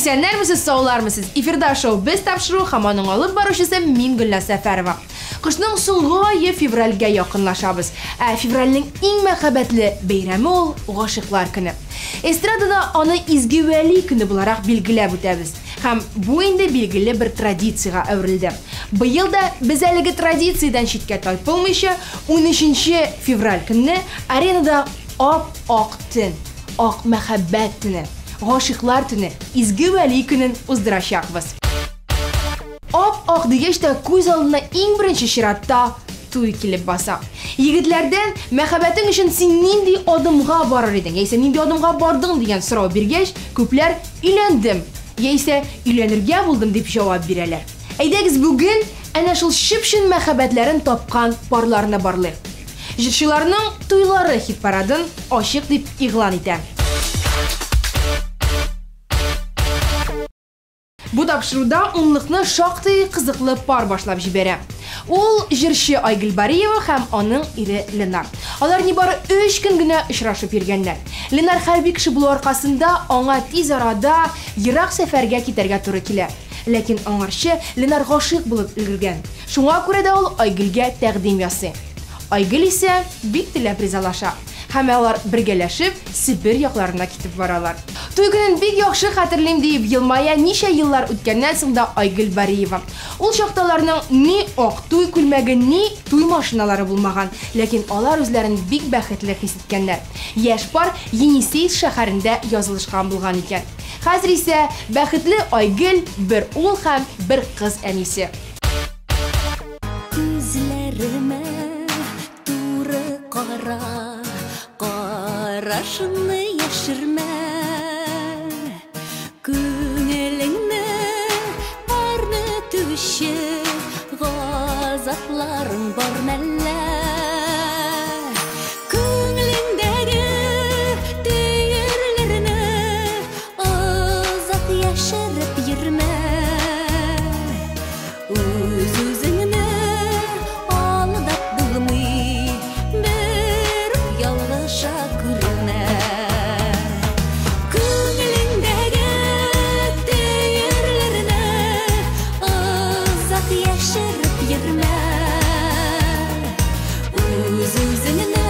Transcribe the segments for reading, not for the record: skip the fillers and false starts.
Исәннәрмесез, саулармысыз? Эфирда шоу Без тапшыру һәм аның алып баручысы мин Гөлназ Сәфәрова. Кышның соңгы ае февральгә якынлашабыз. Ә февральнең иң мәхәббәтле бәйрәме ул Гашыйклар көне. Эстрадада аны Изге Вәли көне буларак билгеләп үтәбез. Һәм бу инде билгеле бер традициягә әверелде. Быел да без әлеге традициядән читкә тайпылмыйча, 13 февраль көнне аренада ап-ак төн, ак мәхәббәт төне, Гашыйклар төне, Изге Вәли көнен уздырачакбыз. Ап-ак дигәч тә күз алдына иң беренче чиратта туй килеп баса. Егетләрдән мәхәббәтең өчен син нинди адымга барыр идең, яисә нинди адымга бардың дигән сорау биргәч, күпләр өйләндем, яисә өйләнергә булдым дип җавап бирәләр. Әйдәгез бүген әнә шул чып-чын мәхәббәтләрен тапкан парларны барлыйк. Җырчыларның туйлары хит-парадын ачык дип игълан итә. Бу тапшыруда унлыкны шактый кызыклы пар башлап җибәрә. Ул җырчы Айгөл Бариева һәм аның ире Ленар. Алар нибары 3 көн генә очрашып йөргәннәр. Ленар хәрби кеше булу аркасында аңа тиз арада ерак сәфәргә китәргә туры килә. Ләкин аңарчы Ленар гашыйк булып өлгергән. Шуңа күрә дә ул Айгөлгә тәкъдим ясый. Айгөл исә бик теләп ризалаша. Һәм алар бергәләшеп Себер якларына китеп баралар. Туй көнен бик яхшы хәтерлим, диеп елмая ничә еллар үткәннән соң да Айгөл Бариева. Ул чакта аларның ни ак туй күлмәге, ни туй машиналары булмаган, ләкин алар үзләрен бик бәхетле хис иткәннәр. Яшь пар Енисейск шәһәрендә язылышкан булган икән. Хәзер исә бәхетле Айгөл бер ул һәм бер кыз әнисе. Күзләремә туры кара, карашыңны яшермә. Күңелеңне әрнетүче газапларың бар мәллә? Күңелеңдәге төерләрне озак яшереп йөрмә. Үз-үзеңне алдап булмый, бер ялгыша күрмә. Күңелеңдәге төерләрне озак яшереп йөрмә. Үз-үзеңне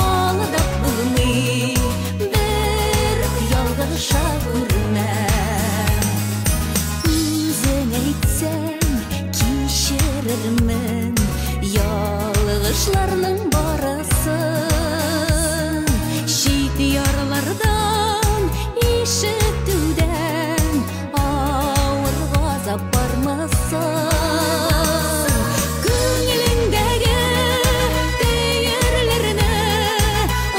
алдап булмый, бер ялгыша күрмә. Үзең әйтсәң, кичерермен ялгышларның барысын. Чит ярлардан ишетүдән авыр газап бармасын. Күңелеңдәге төерләрне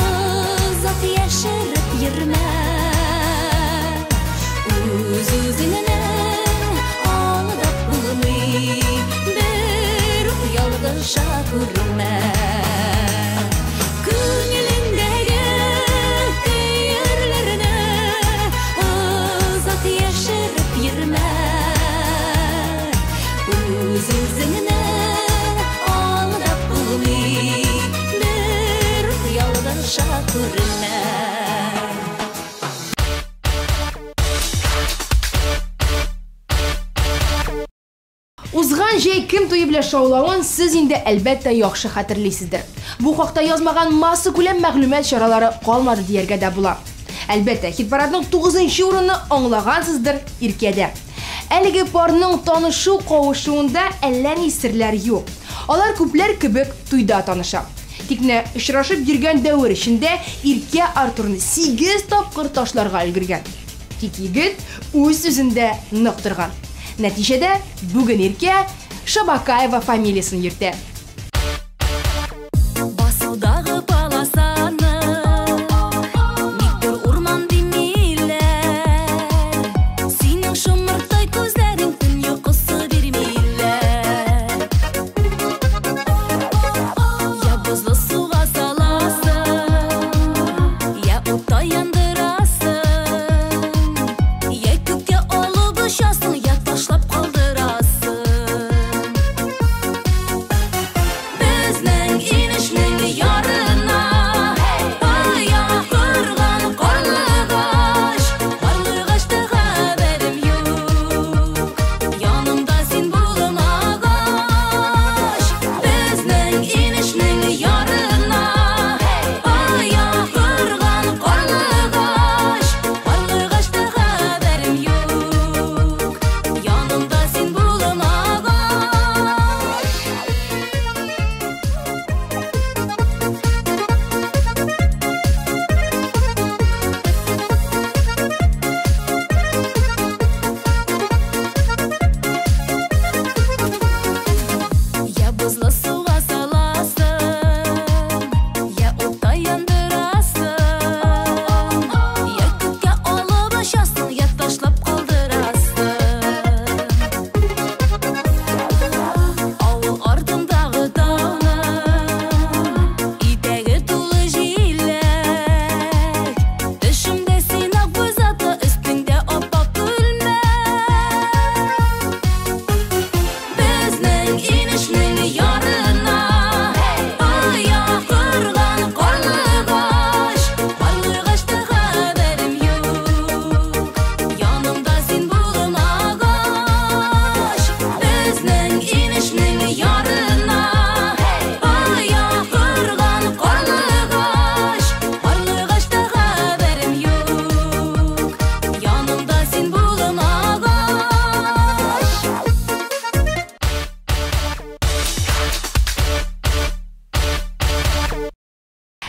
озак яшереп йөрмә. Үз-үзеңне алдап булмый, бер үк ялгыша күрмә. Күңелеңдәге төерләрне озак яшереп йөрмә. Үз-үзеңне алдап булмый, бер үк ялгыша күрмә. Узган җәй кем туе белән шаулавын сез инде әлбәттә яхшы хәтерлисездер. Бу хакта язмаган массакүләм мәгълүмат чаралары калмады дияргә дә була. Әлбәттә, хит-парадның 9 урыны аңлагансыздыр Иркәдә. Әлеге парның танышу кавышуында әллә ни серләр юк. Алар күпләр кебек туйда таныша. Тик менә очрашып йөргән дәвер эчендә Иркә Артурны 8 тапкыр ташларга өлгергән. Тик егет үз сүзендә нык торган. Нәтиҗәдә бүген Иркә Шабакаева фамилиясын йөртә. Басудагы полосаны никтер урман димиләр. Синең шомыртай күзләрең төн йокысы бирмиләр. Я бозлы суга саласың, я утта яндырасың, я күккә алып очасың, я ташлап калдырасың.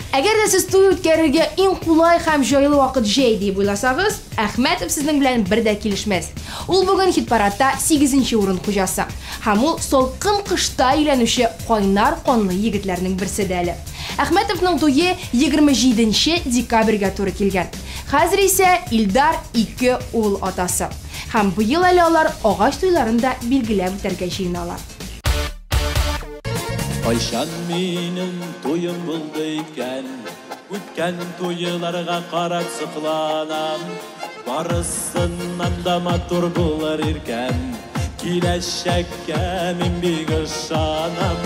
Әгәр дә сез туй үткәрергә иң кулай һәм җайлы вакыт җәй дип уйласагыз, Әхмәтов сезнең белән бер дә килешмәс. Ул бүген хит-парадта 8 урын хуҗасы. Һәм ул салкын кышта өйләнүче кайнар канлы егетләрнең берсе дә әле. Әхмәтовның туе 27 декабрьгә туры килгән. Хәзер исә Илдар ике ул атасы. Һәм быел әле алар агач туйларын да билгеләп үтәргә җыеналар. Кайчан минем туем булды икән? Үткән туйларга карап сокланам. Барысыннан да матур булыр иркәм. Киләчәккә мин бик ышанам.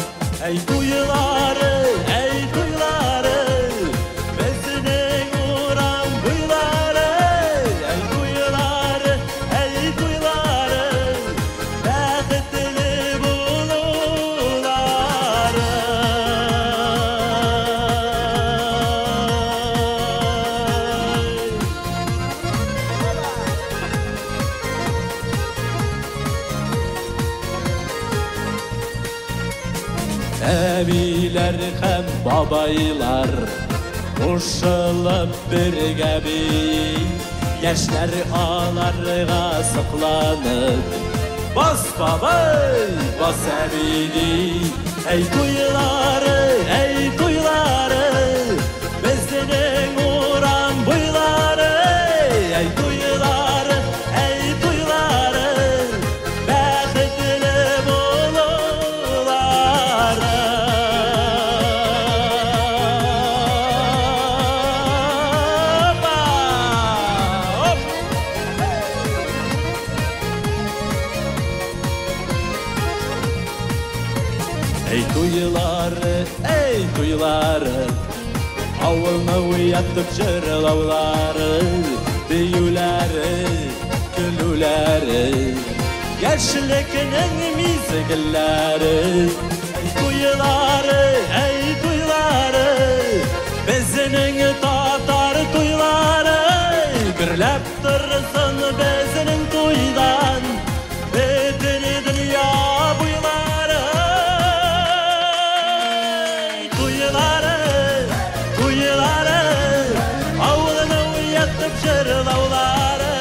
Әй туйлары, әй туйлары, безнең урам буйлары. Әй туйлары, әй туйлары, бәхетле булулары. Әбиләр һәм бабайлар кушылып бергә бии, яшьләр аларга сокланып, бас бабай, бас әби ди. Әй туйлары, әй туйлары, безнең урам буйлары. Әй туйлары, әй туйлары, бәхетле булулары. Опа! Оп! Әй туйлары, әй туйлары, авылны уятып җырлаулары, биюләре, көлүләре, яшьлекнең мизгелләре. Әй туйлары, әй туйлары, безнең татар туйлары, гөрләп торсын безнең туйдан бөтен дөнья буйлары. Туйлары, туйлары, авылны уятып җырлаулары,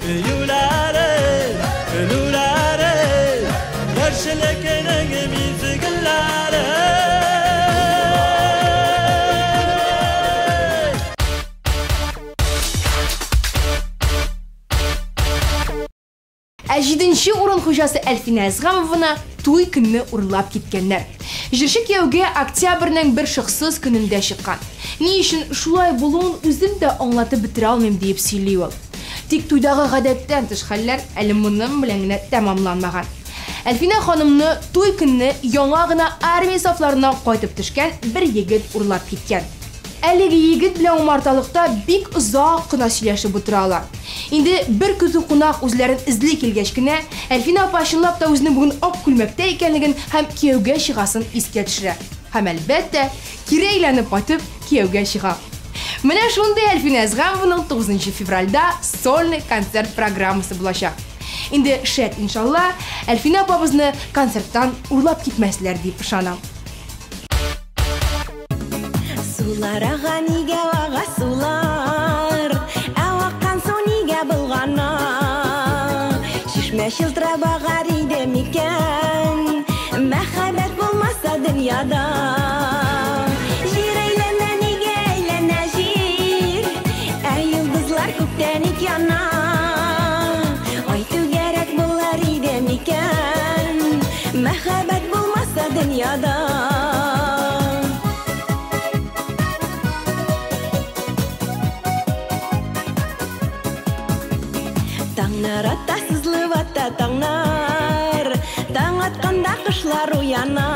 биюләре, көлүләре, яшьлекнең мизгелләре. Ә 7 урын хуҗасы Әлфинә Әзгамованы туй көнне урлап киткәннәр. Җырчы кияүгә октябрьнең бер шыксыз көнендә чыккан. Ни өчен шулай булуын үзем дә аңлатып бетерә алмыйм диеп сөйли ул. Тик туйдагы гадәттән тыш хәлләр әле моның белән генә тәмамланмаган. Әлфинә ханымны туй көнне яңа гына армия сафларына кайтып төшкән бер егет урлап киткән. Әлеге егет белән умарталыкта бик озак кына сөйләшеп утыралар. Инде бер көтү кунак үзләрен эзли килгәч кенә, Әлфинә апа чынлап та үзенең бүген ак күлмәктә икәнлеген һәм кияүгә чыгасын искә төшерә. Һәм әлбәттә, кире әйләнеп кайтып кияүгә чыга. Менә шундый Әлфинә Әзгамованың 9 февральдә сольный концерт программасы булачак. Инде шәт иншалла, Әлфинә апабызны концерттан урлап китмәсләр дип ышанам. Сулар ага, нигә ага сулар, ә аккан су нигә болгана? Чишмә чылтырап агар иде микән, мәхәббәт булмаса дөньяда? Җир әйләнә, нигә әйләнә җир, ә йолдызлар күктә ник яна? Ай түгәрәк булыр иде микән, мәхәббәт булмаса дөньяда? Таңнар ата, сызылып ата таңнар, таң атканда кошлар уяна.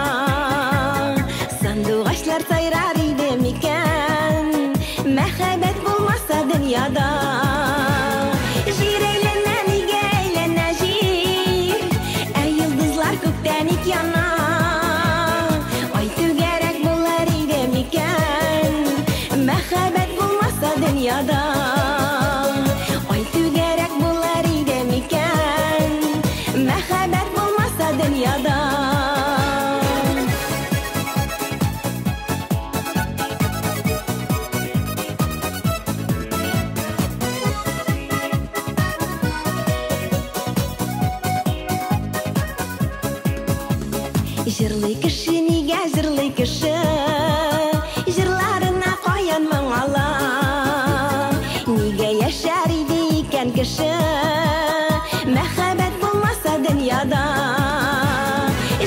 Сандугачлар сайрар иде микән, мәхәббәт булмаса дөньяда? Җир әйләнә, нигә әйләнә җир, ә йолдызлар күктә ник яна? Ай түгәрәк булыр иде микән, мәхәббәт булмаса дөньяда? Ай түгәрәк булыр иде микән, мәхәббәт булмаса дөньяда? кеше? Җырларына каян моң ала? Нигә яшәр иде икән кеше? Мәхәббәт булмаса дөньяда.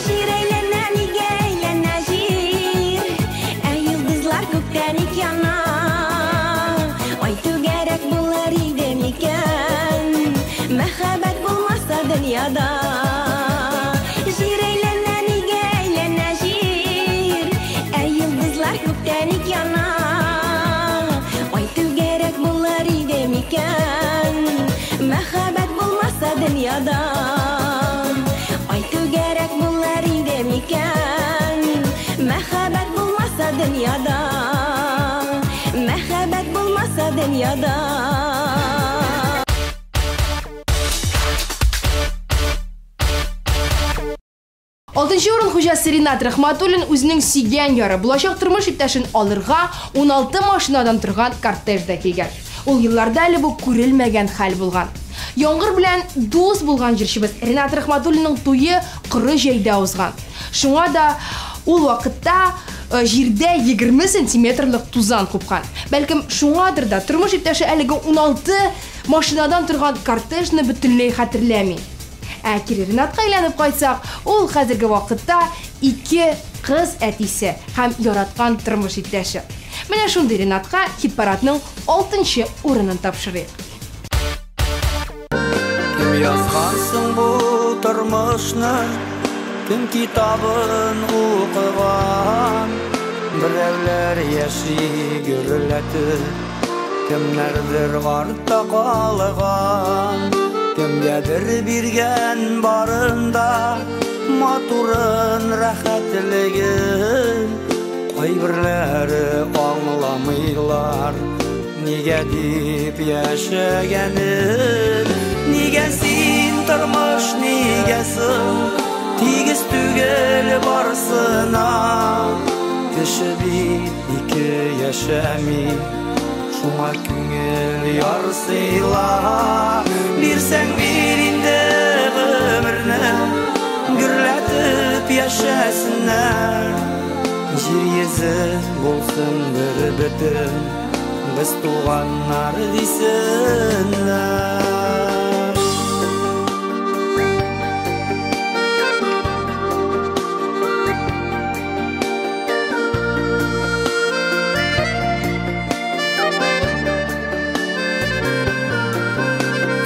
Җир әйләнә, нигә әйләнә җир? Ә йолдызлар күктә ник яна? Ай түгәрәк булыр иде микән? Мәхәббәт булмаса дөньяда. Җир әйләнә, нигә әйләнә җир? Ә йолдызлар күктә ник яна? Ай түгәрәк булыр иде микән? Мәхәббәт булмаса дөньяда. Ай түгәрәк булыр иде микән? Мәхәббәт булмаса дөньяда. Мәхәббәт булмаса дөньяда. Алтынчы урын хуҗасы Ринат Рахматуллин үзенең сөйгән яры, булачак тормыш иптәшен алырга 16 машинадан торган кортежда килгән. Ул елларда әле бу күрелмәгән хәл булган. Яңгыр белән дус булган җырчыбыз Ринат Рахматуллинның туе коры җәйдә узган. Шуңа да ул вакытта җирдә 20 сантиметрлык тузан купкан. Бәлкем шуңадыр да тормыш иптәше әлеге 16 машинадан торган кортежны бөтенләй хәтерләми. Ә кире Ринатка әйләнеп кайтсак, ул хәзерге вакытта ике кыз әтисе һәм яраткан тормыш иптәше. Менә шундый Ринатка хит-парадның 6нчы урынын тапшырыйк. Кем язган соң бу тормышны? Кем китабын укыган? Берәүләр яши гөрләтеп, кемнәрдер артта калган. Кемгәдер биргән барында матурын, рәхәтлеген. Кайберләре аңламыйлар нигә дип яшәгәнен. Нигә син тормыш, нигә соң тигез түгел барысына? Кеше бит ике яшәми, шуңа күңел ярсыйла. Бирсәң бир инде гомерне, гөрләтеп яшәсеннәр. Җир йөзе булсын бер бөтен, без туганнар дисеннәр.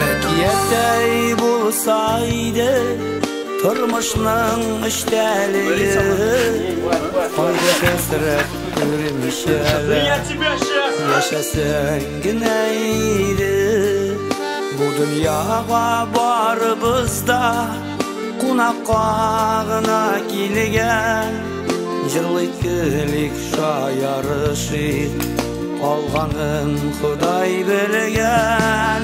Әкияттәй булса иде тормышның эчтәлеге, кайгы хәсрәт күрмичә яшәсәң генә иде. Бу дөньяга барыбыз да кунакка гына килгән. Җырлыйк, көлик, шаярышыйк, калганын Ходай белгән.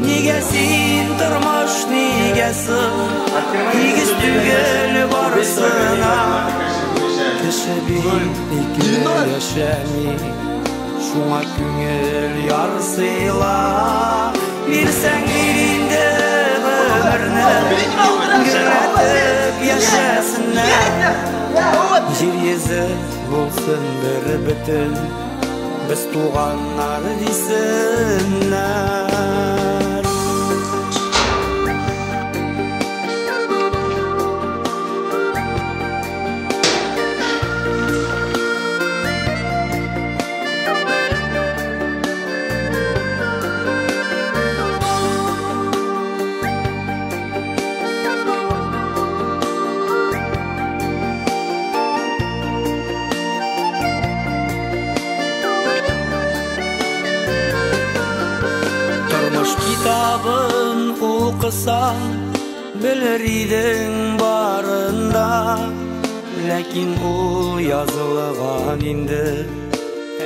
Нигә син тормыш, нигә соң тигез түгел барысына? Кеше бит ике яшәми, шуңа күңел ярсыйла. Бирсәң бир инде гомерне, гөрләтеп яшәсеннәр. Җир йөзе булсын бер бөтен, без туганнар дисеннәр. Китабын укысаң, белер идең барында. Ләкин ул язылган инде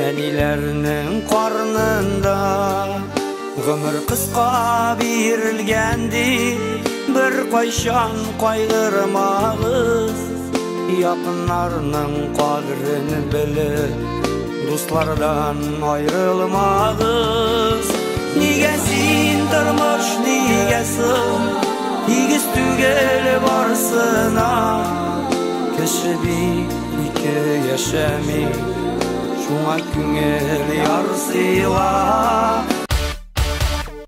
әниләрнең карнында. Гомер кыска бирелгән дип бер кайчан кайгырмагыз. Якыннарның кадерен белеп, дуслардан аерылмагыз. Нигә син тормыш, нигә соң тигез түгел барысына? Кеше бит ике кеше яшәми, шуңа күңел ярсыйла.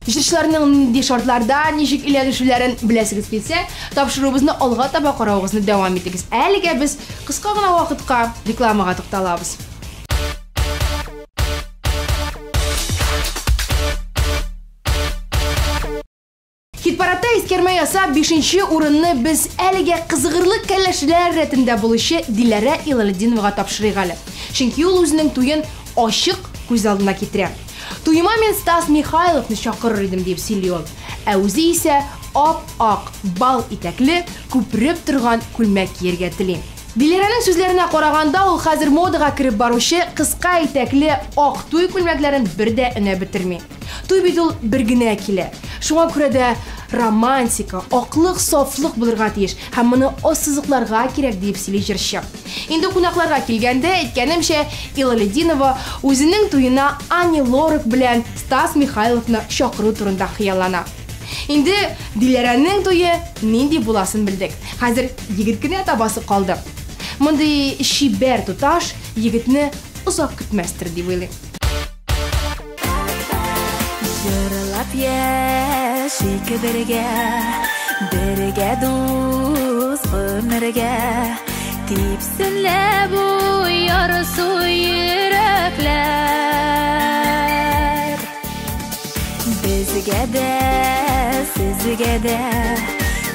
Җырчыларның нинди шартларда, ничек өйләнешүләрен беләсегез килсә, тапшыруыбызны алга таба каравыгызны дәвам итегез. Әлегә без кыска гына вакытка рекламага тукталабыз. Хит-парадта искәрмә ясап, 5нче урынны без әлегә кызыгырлык кәләшләр рәтендә булучы Диләрә Илалетдиновага тапшырыйк әле. Чөнки ул үзенең туен ачык күз алдына китерә. Туема мин Стас Михайловны чакырыр идем, дип сөйли ул. Ә үзе исә ап-ак бал итәкле, күпереп торган күлмәк кияргә тели. Диләрәнең сүзләренә караганда, ул хәзер модага кереп баручы кыска итәкле ак туй күлмәкләрен бер дә өнәп бетерми. Туй бит ул бер генә килә. Шуңа күрә дә романтика, аклык, сафлык булырга тиеш һәм моны ассызыкларга кирәк, дип сөйли җырчы. Инде кунакларга килгәндә, әйткәнемчә, Илалетдинова үзенең туена Ани Лорак белән Стас Михайловны чакыру турында хыяллана. Инде Диләрәнең туе нинди буласын белдек. Хәзер егет кенә табасы калды. Мондый чибәр туташ егетне озак көтмәстер дип уйлыйм. Җырлап яшик бергә, бергә дус гомергә, типсен лә бу ярсу йөрәкләр. Безгә дә, сезгә дә,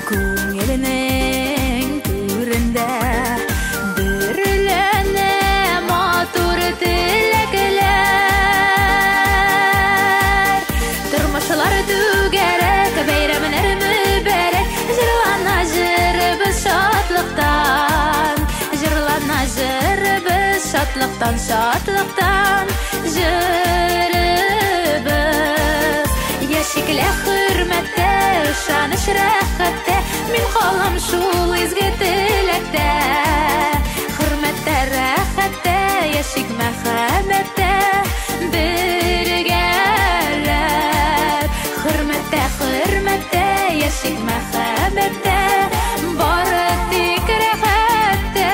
күңелнең түрендә бөрләнә матур теләкләр. Тормышлар түгәрәк, бәйрәмнәр мөбарәк, җырлана җырыбыз шатлыктан, җырлана җырыбыз шатлыктан, шатлыктан җырыбыз. Яшиклә хөрмәттә, ышаныч рәхәттә, мин калам шул изге теләктә. Хөрмәттә, рәхәттә, яшик мәхәббәттә, бергәләп. Хөрмәттә, хөрмәттә, яшик мәхәббәттә, бары тик рәхәттә.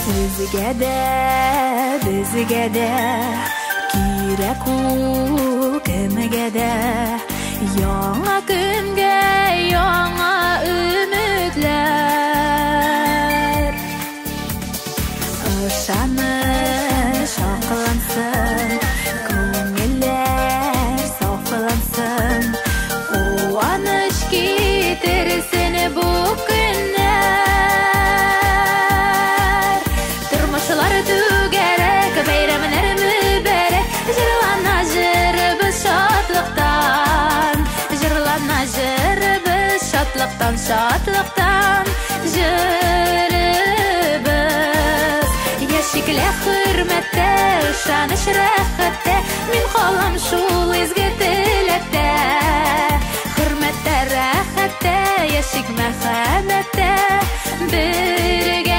Сезгә дә, безгә дә кирәк ул кемгә дә, яңа көнгә яңа өметләр. Ышаныч аклансын, күңелләр сафлансын, куаныч китерсен бу көннәр. Тормышлар түгәрәк, бәйрәмнәр мөбарәк, җырлана җырыбыз шатлыктан, җырлана җырыбыз шатлыктан, шатлыктан җырыбыз. Яшиклә хөрмәттә, ышаныч рәхәттә, мин калам шул изге теләктә. Хөрмәттә, рәхәттә, яшик мәхәббәттә, бергәләп.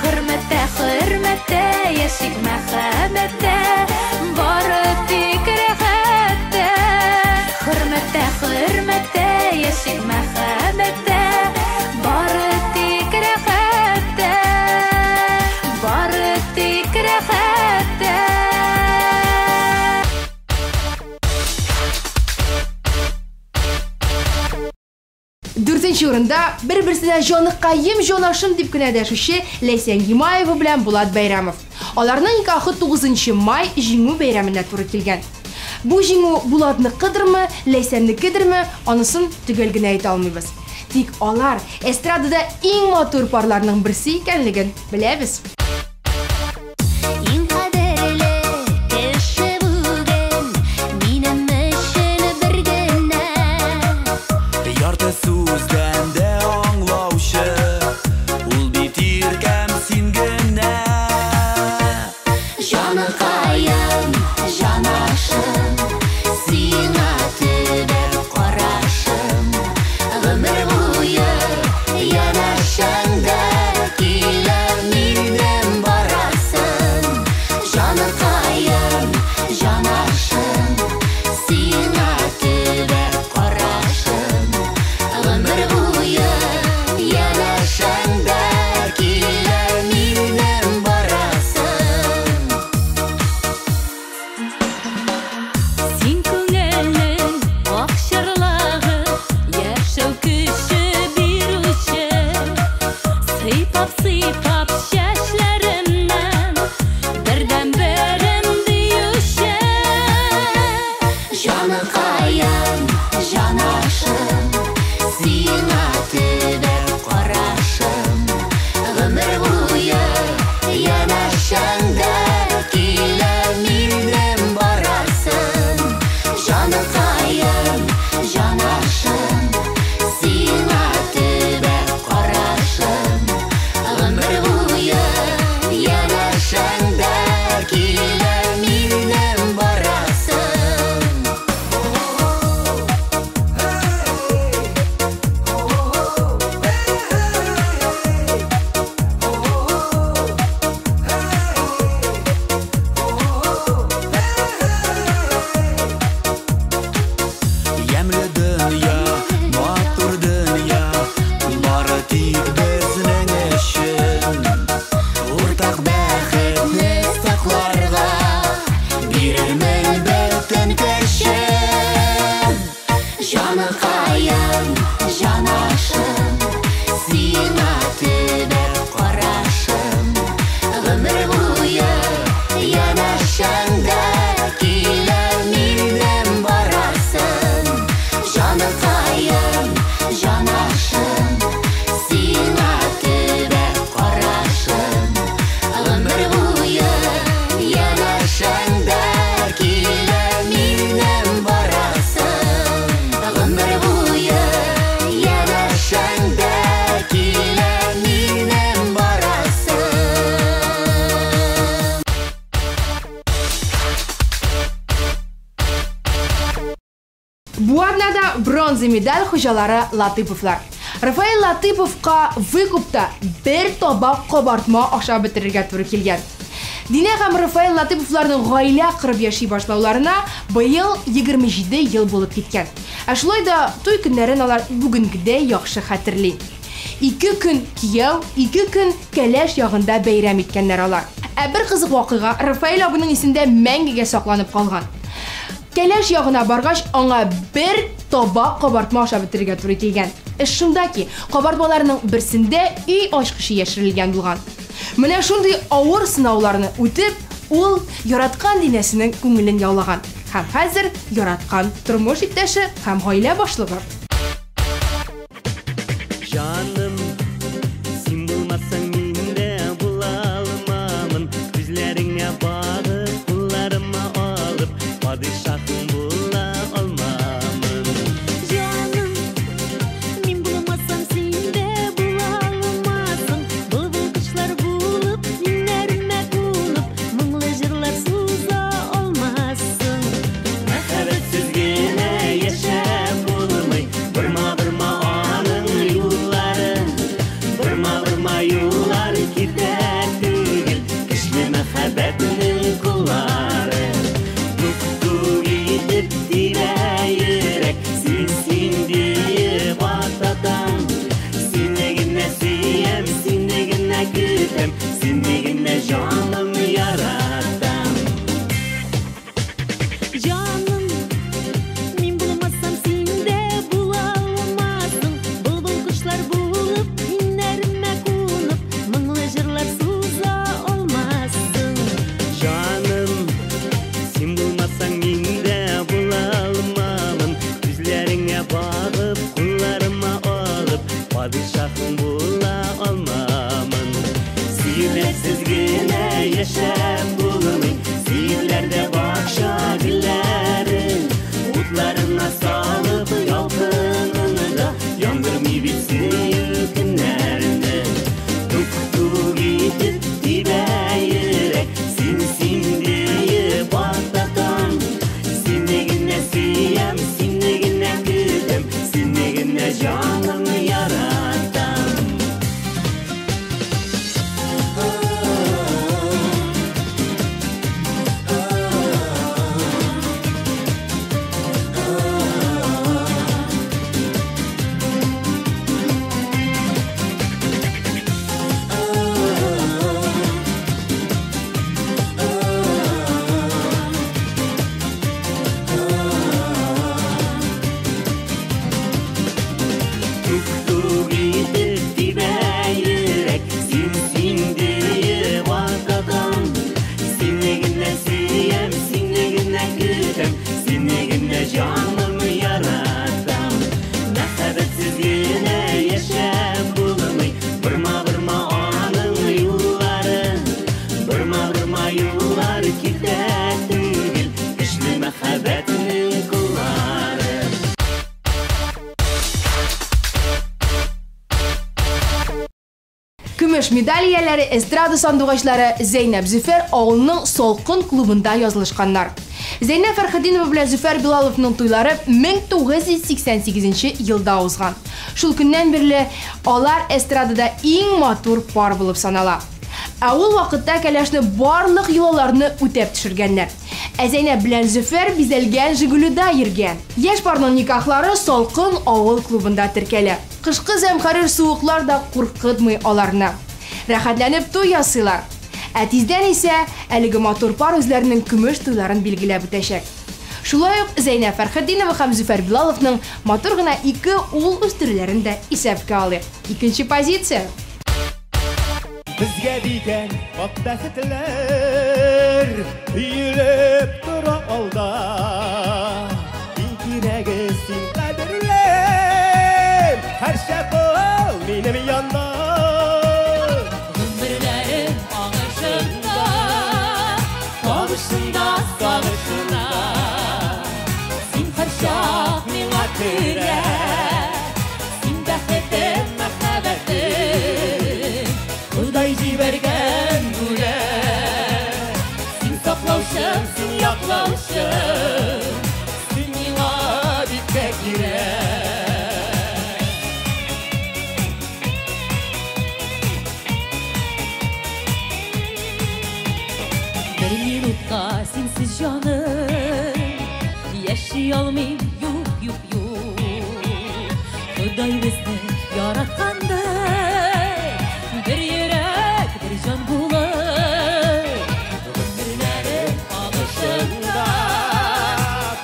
Хөрмәттә, хөрмәттә, яшик мәхәббәттә, бары тик рәхәттә. Хөрмәттә, хөрмәттә, яшик мәхәббәттә, бары тик рәхәттә, бары тик рәхәттә. Дүртенче урында бер-берсенә җаныкаем, җанашым дип кенә дәшүче Ләйсән Гимаева белән Булат Бәйрәмов. Аларның никахы 9 май Җиңү бәйрәменә туры килгән. Бу җиңү Булатныкыдырмы, Ләйсәннекедерме, анысын төгәл генә әйтә алмыйбыз. Тик алар эстрадада иң матур парларның берсе икәнлеген беләбез. Иң кадерле кеше бүген минем өчен бер генә. Ярты сүздән дә аңлаучы, ул бит иркәм син генә. Җаныкаем, җанашым, сиңа төбәп карашым, гомер буе янәшәңдә. Янәшәңдә килә минем барасым. Җаныкаем, җанашым, сиңа төбәп карашым. Гомер буе янәшәңдә килә минем барасым. Ямьле дөнья, матур дөнья, бары тик безнең өчен. Уртак бәхетне сакларга бирермен бөтен көчем. Җаныкаем, җанашым, сиңа төбәп карашым. Гомер буе янәшәңдә килә минем барасым. Җаныкаем, җанашым, сиңа төбәп карашым. Гомер буе янәшәңдә килә минем барасым. Гомер буе янәшәңдә килә минем барасым. Бу атнада бронза медаль хуҗалары Латыповлар. Рафаэль Латыповка выкупта бер табак кабартма ашап бетерергә туры килгән. Динә һәм Рафаэль Латыповларның гаилә корып яши башлауларына быел 27 ел булып киткән. Ә шулай да туй көннәрен алар бүгенгедәй яхшы хәтерли. 2 көн кияү, 2 көн кәләш ягында бәйрәм иткәннәр алар. Ә бер кызык вакыйга Рафаэль абының исендә мәңгегә сакланып калган. Кәләш ягына баргач, аңа бер табак кабартма ашап бетерергә туры килгән. Эш шунда ки, кабартмаларның берсендә өй ачкычы яшерелгән булган. Менә шундый авыр сынауларны үтеп, ул яраткан Динәсенең күңелен яулаган. Һәм хәзер яраткан тормыш иптәше һәм гаилә башлыгы. Җаным, син булмасаң мин дә була алмамын. Күзләреңә багып, кулларыма алып, падишаһың була алмамын. Җаным, мин булмасам син дә була алмассың. Былбыл кошлар булып, иңнәремә кунып, моңлы җырлар суза алмассың. Мәхәббәтсез генә яшәп булмый, борма-борма аның юллары. Борма-борма юллар китә түгел, көчле мәхәббәтнең куллары. Тук-тук итеп тибә йөрәк, син, син диеп ататам. Сине генә сөям, сине генә көтәм, сине генә җаным яратам. Җаным, мин булмасам син дә була алмассың. Былбыл кошлар булып, иңнәремә кунып, моңлы җырлар суза алмассың. Җаным, син булмасаң мин дә була алмамын. Күзләреңә багып, кулларыма алып, падишаһың була алмамын. Сөюләрсез генә яшәп булмый, сөюләрдә бакча гөлләре. Утларына салып ялкынын да, яндырмый бит сөю көннәрне. Тук-тук итеп тибә йөрәк, син, син диеп ататам. Сине генә сөям, сине генә көтәм, сине генә җаным яратам. Елмаюлар киртә түгел, көчле мәхәббәтнең куллары. Көмеш медаль ияләре, эстрада сандугачлары Зәйнәб Зөфәр авылның Салкын клубында язылышканнар. Зәйнәб Фәрхетдинова белән Зөфәр Билаловның туйлары 1988 елда узган. Шул көннән бирле алар эстрадада иң матур пар булып санала. Ә ул вакытта кәләшне барлык йолаларны үтәп төшергәннәр. Ә Зәйнәб белән Зөфәр бизәлгән Жигулида йөргән. Яшь парның никахлары Салкын авыл клубында теркәлә. Кышкы зәмхәрир суыклар да куркытмый аларны. Рәхәтләнеп туй ясыйлар. Ә тиздән исә әлеге матур пар үзләренең көмеш туйларын билгеләп үтәчәк. Шулай ук Зәйнәб Фәрхетдинова һәм Зөфәр Билаловның матур гына ике ул үстерүләрен дә исәпкә алыйк. Икенче позиция. Безгә дигән ак бәхетләр өелеп тора алда. Иң кирәге син кадерлем, һәрчак ул минем янда. Гомерләрем агышында, табышында, сагышында. Син һәрчак миңа терәк, син бәхетем, мәхәббәтем. Ходай җибәргән бүләк. Син саклаучым, син яклаучым, син миңа бик тә кирәк. Бер минутка синсез җаным яши алмыйм, юк, юк, юк. Ходай безне яраткандыр, бер йөрәк, бер җан булып. Гомерләрем агышында,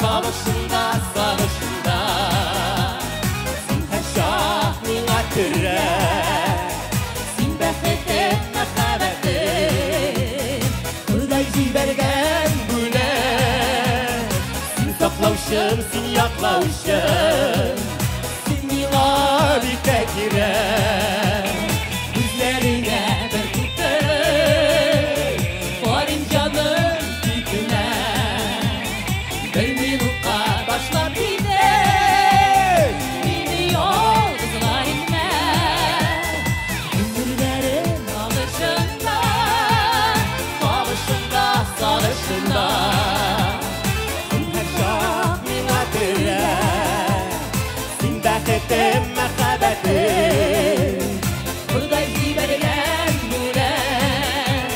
табышында, сагышында. Син һәрчак миңа терәк, син бәхетем, мәхәббәтем. Ходай җибәргән бүләк. Син саклаучым, син яклаучым, син миңа бик тә кирәк. Күзләреңә бер күтер, карыйм җаным китенә. Бер минутка ташлап китеп, мине ялгызга итмә. Гомерләрем агышында, табышында, сагышында. Син һәрчак миңа терәк, син бәхетем, мәхәббәтем. Ходай җибәргән бүләк.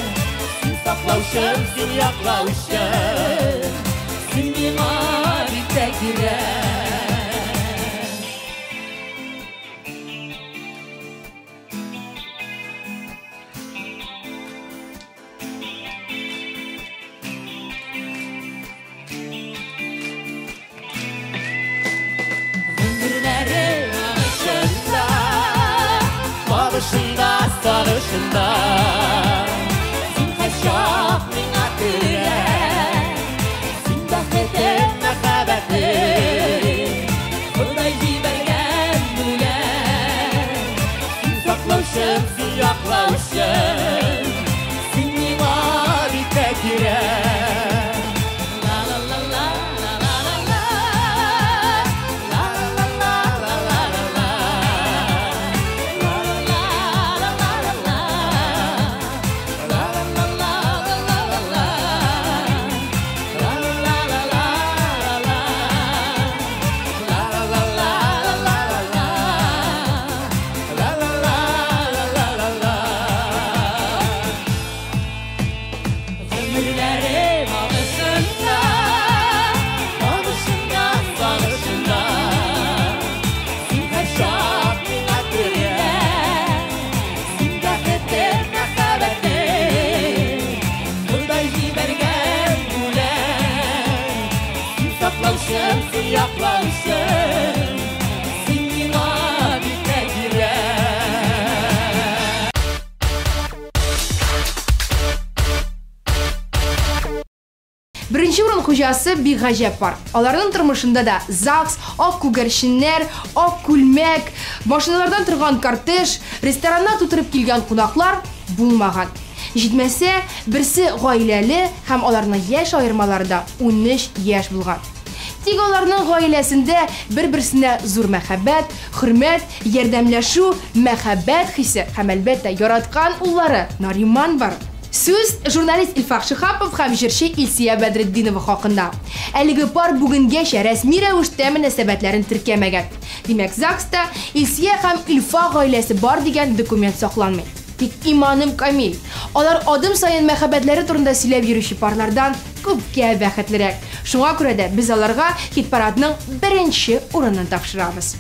Син саклаучым, син яклаучым, син миңа бик тә кирәк. Гомерләрем агышында, табышында, сагышында. Син һәрчак миңа терәк, син бәхетем, мәхәббәтем. Ходай җибәргән бүләк. Син саклаучым, син яклаучым, син миңа бик тә кирәк. Ла ла ла ла ла ла ла ла. Ла ла ла ла ла ла ла. La la la la la la. La la la la la la la. La la la la la la. La la la la la la la. La la la la la la. Гомерләрем агышында, Табышында, сагышында. Син һәрчак миңа терәк, син бәхетем, мәхәббәтем. Ходай җибәргән бүләк. Син саклаучым, син яклаучым, син миңа бик тә кирәк. Беренче урын хуҗасы бик гаҗәп пар. Аларның тормышында да ЗАГС, ак күгәрченнәр, ак күлмәк, машиналардан торган кортеж, рестораннар тутырып килгән кунаклар булмаган. Җитмәсә, берсе гаиләле һәм аларның яшь аермалары да 13 яшь булган. Тик аларның гаиләсендә бер-берсенә зур мәхәббәт, хөрмәт, ярдәмләшү, мәхәббәт хисе һәм, әлбәттә, яраткан уллары Нариман бар. Сүз журналист Илфак Шиһапов һәм җырчы Илсия Бәдретдинова хакында. Әлеге пар бүгенгәчә рәсми рәвештә мөнәсәбәтләрен теркәмәгән. Димәк, ЗАГСта Илсия һәм Илфак гаиләсе бар дигән документ сакланмый. Тик иманым камил, алар адым саен мәхәббәтләре турында сөйләп йөрүче парлардан күпкә бәхетлерәк. Шуңа күрә дә без аларга хит-парадның беренче урынын тапшырабыз.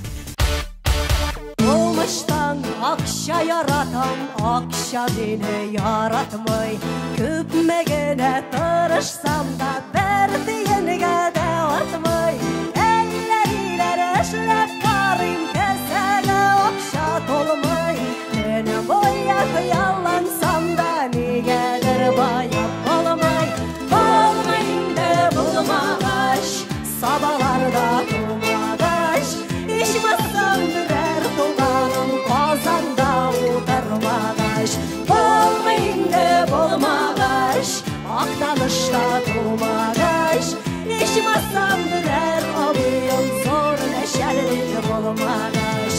Тумыштан акча яратам, акча мине яратмый. Күпме генә тырышсам да, бер тиенгә дә артмый. Әллә ниләр эшләп карыйм, кесәгә акча тулмый. Төне буе хыяллансам да, нигәдер баеп булмый. Булмый инде булмагач, Сабаларда тумагач, ичмасам берәр туганым Казанда утырмагач. Булмый инде булмагач, Актанышта тумагач, ичмасам берәр абыем зур нәчәлник булмагач.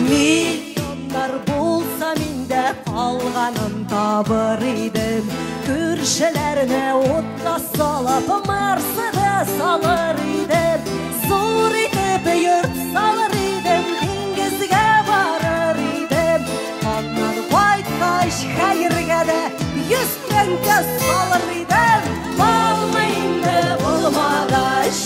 Миллионнар булса миндә калганын табыр идем. Күршеләрне утка салып, Мерседес алыр идем. Зур итеп йорт салыр идем, диңгезгә барыр идем. Аннан кайткач хәергә дә 100 тәңкә салыр идем. Булмый инде булмагач,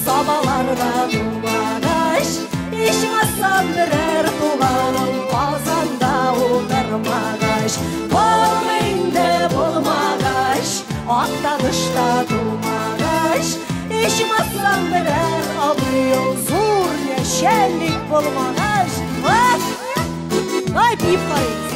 Сабаларда тумагач, ичмасам берәр туганым Казанда утырмагач. Булмый инде булмагач, Актанышта тумагач, ичмасам берәр абыем зур нәчәлник булмагач. Ай, биеп карыйбыз.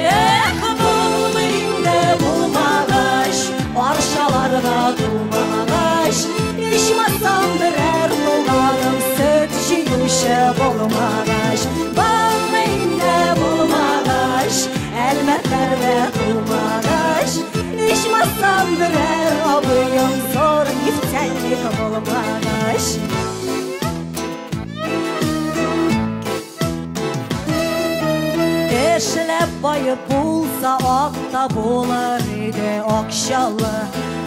Эх, булмый инде булмагач, Арчаларда тумагач, ичмасам берәр туганым сөт җыючы булмагач. Булмый инде булмагач, Әлмәтләрдә тумагач, ичмасам берәр абыем зур нефтяник булмагач. Эшләп баеп булса, акта булыр иде акчалы.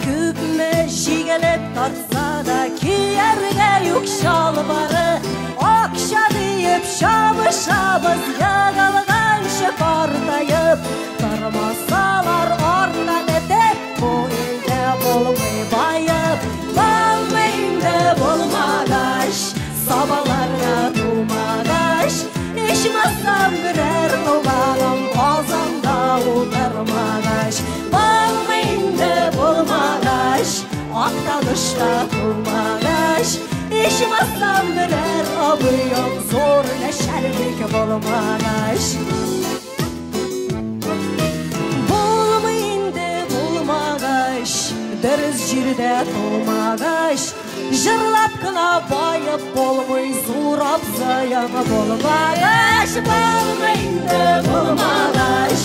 Күпме җигелеп тартса да, кияргә юк чалбары. Акча диеп чабышабыз, егылганчы картаеп. Тормасалар арттан этеп, бу илдә булмый баеп. Булмый инде булмагач, Сабаларда тумагач, ичмасам берәр туганым Казанда утырмагач. Булмый инде булмагач, Актанышта тумагач, ичмасам берәр абыем зур нәчәлник булмагач. Булмый инде булмагач, дөрес җирдә тумагач, җырлап кына баеп булмый, зур абзыең булмагач. Булмый инде булмагач,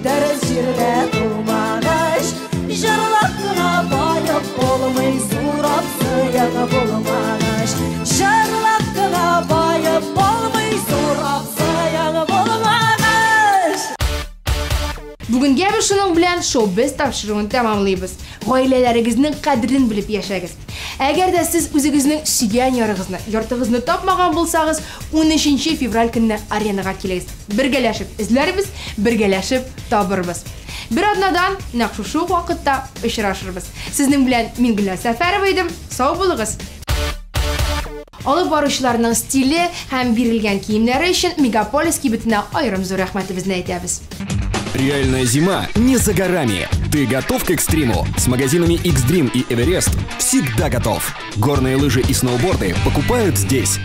дөрес җирдә тумагач, җырлап кына баеп булмый, зур абзыең булмагач. Җырлап кына баеп булмый, зур абзыең булмагач. Бүгенгә без шуның белән шоу-без тапшыруын тәмамлыйбыз. Гаиләләрегезнең кадерен белеп яшәгез. Әгәр дә сез үзегезнең сөйгән ярыгызны, йортыгызны тапмаган булсагыз, 13 февраль көнне аренага килегез. Бергәләшеп эзләрбез, бергәләшеп табырбыз. Бер атнадан нәкъ шушы ук вакытта очрашырбыз. Сезнең белән мин Гөлназ Сәфәрова идем. Сау булыгыз. Алып баручыларның стиле һәм бирелгән киемнәре өчен Мегаполис кибетенә аерым зур рәхмәтебезне әйтәбез. Реальная зима не за горами. Ты готов к экстриму? С магазинами X-Dream и Эверест всегда готов. Горные лыжи и сноуборды покупают здесь.